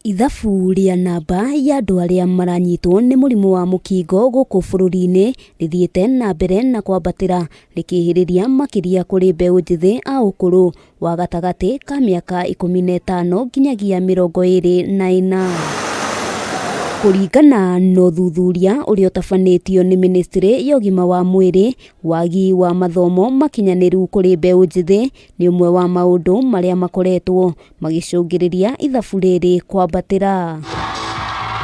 Ithabu rĩa namba ya andũ arĩa maranyitwo nĩ mũrimũ wa mũkingo gũkũ bũrũri-inĩ rĩthiĩte na mbere na kwambatĩra rĩkĩhĩrĩria makĩria kũrĩ mbeũ njĩthĩ a ũkũrũ wa gatagatĩ ka mĩaka 15 nginyagia 24. Kũringana na ũthuthuria ũrĩa ũtabanĩtio nĩ mĩnĩstrĩ ya ũgima wa mwĩrĩ, wagi wa mathomo makinyanĩru kũrĩ mbeũ njĩthĩ nĩ ũmwe wa maũndũ marĩa makoretwo magĩcũngĩrĩria ithabu rĩrĩ kwambatĩra.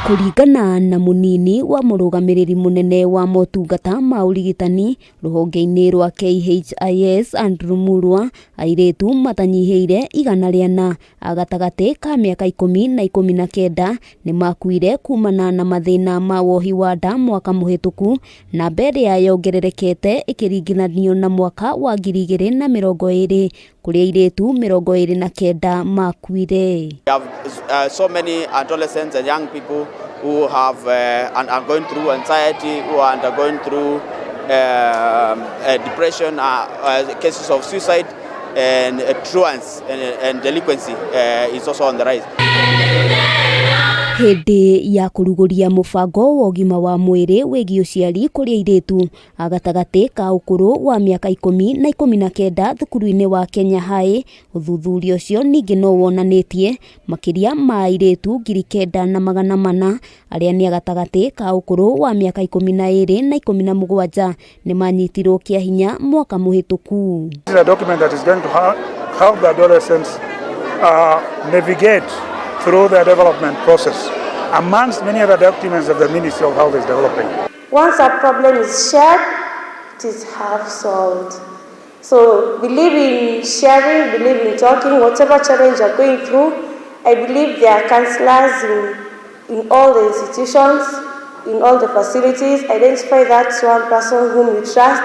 Kũringana na mũnini wa mũrũgamĩrĩri mũnene wa motungata ma ũrigitani rũhonge-inĩ rwa KHIS Andrew Murwa, airĩtu matanyihĩire 400 a gatagatĩ ka mĩaka 10 na 19 nĩ makuire kumana na mathĩna ma wohi wa nda mwaka mũhĩtũku, namba ĩrĩa yongererekete ĩkĩringithanio na mwaka wa 2020 kũrĩa airĩtu 29 makuire. We have so many adolescents and young people who have and are going through anxiety, who are undergoing through depression, cases of suicide, and truants and delinquency is also on the rise. Hĩndĩ ya kũrugũria mũbango wa ũgima wa mwĩrĩ wĩgiĩ ũciari kũrĩ airĩtu a gatagatĩ ka ũkũrũ wa mĩaka 10 na 19 thukuru-inĩ wa Kenya High, ũthuthuria ũcio ningĩ no wonanĩtie makĩria ma airĩtu 9400 arĩa nĩ a gatagatĩ ka ũkũrũ wa mĩaka 12 na 17 nĩ manyitirwo kĩa hinya mwaka mũhĩtũku. This is a document that is going to help the adolescents navigate through their development process, amongst many other documents that the Ministry of Health is developing. Once a problem is shared, it is half solved. So believe in sharing, believe in talking, whatever challenge you're going through. I believe there are counselors in all the institutions, in all the facilities. Identify that one person whom you trust,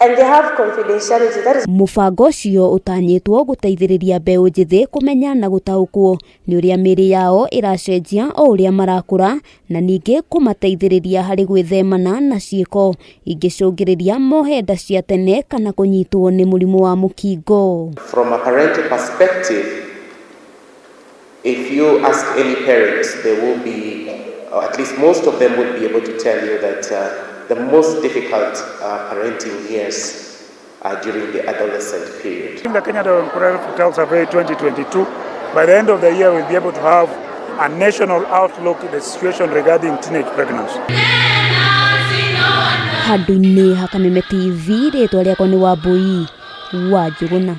and they have confidentiality. That is Mũbango ũcio ũtanyĩtwo gũteithĩrĩria mbeũ njĩthĩ kũmenya na gũtaũkwo nĩ ũrĩa mĩĩrĩ yao ĩracenjia o ũrĩa marakũra, na ningĩ kũmateithĩrĩria harĩ gwĩthemana na ciĩko ingĩcũngĩrĩria mohe nda cia tene kana kũnyitwo nĩ mũrimũ wa mũkingo. From a parental perspective, if you ask any parent, they will be, or at least most of them would be able to tell you that the most difficult parenting years are during the adolescent period. In the Kenya Demographic Health Survey 2022, by the end of the year, we'll be able to have a national outlook at the situation regarding teenage pregnancy. Handũ-inĩ ha Kameme TV, rĩtwa rĩakwa nĩ Wambui wa Njũgũna.